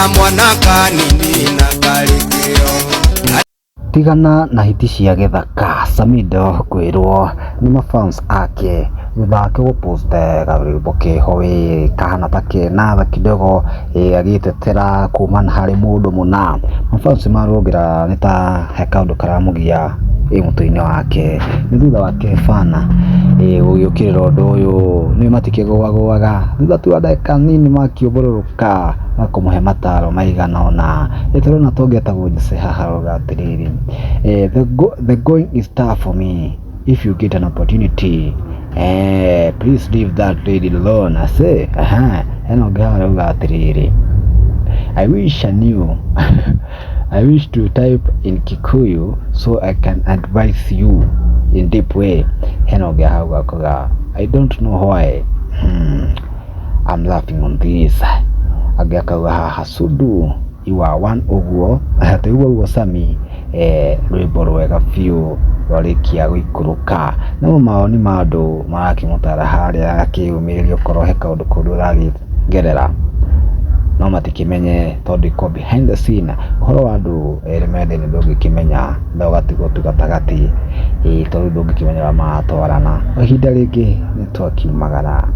Kamwana kanini na karĩ kĩo. Tigana na hiti cia gĩthaka, Samidoh kwĩrwo nĩ mafans ake thutha wake gũpost karwĩmbo keho wĩ kahana ta kena tha kidogo agĩtetera kumana harĩ mũndũ mũna. Mafans marongera nĩ ta he kaũndũ karamũgia ĩ mũtwe-inĩ wake. Nĩ thutha wake bana gũgĩũkĩrĩra ũndũ ũyũ nĩ matikĩgũagũaga thutha tu wa ndagĩka nini makiũmbũrũrũka na kũmũhe mataro maigana ũna. Nĩ tũrona ta ũngĩ etagwo Jose haha arauga atĩrĩrĩ, the going is tough for me. If you get an opportunity, please leave that lady alone. I say, aha. Hena ũngĩ haha arauga atĩrĩrĩ, I wish I knew. I wish to type in Kikuyu so I can advise you in deep way. Hena ũngĩ haha akuga, I don't know why. I'm laughing on this. Angĩ akauga haha Sudu you are one ũguo tũigua ũguo Sami rwĩmbo rwega biũ rwarĩkia gũikũrũka. No mawoni ma andũ marakĩmũtara harĩa akĩyũmĩrĩria okorwo he kaũndũ koru ũragĩgerera no matikĩmenye tondũ iko behind the scene ũhoro wa andũ erĩ mendaine ndũngĩkĩmenya na ũgatigwo tu gatagatĩ ĩĩ tondũ ndũngĩkĩmenya ũrĩa maratwarana. Ihinda rĩngĩ nĩ twakiumagara.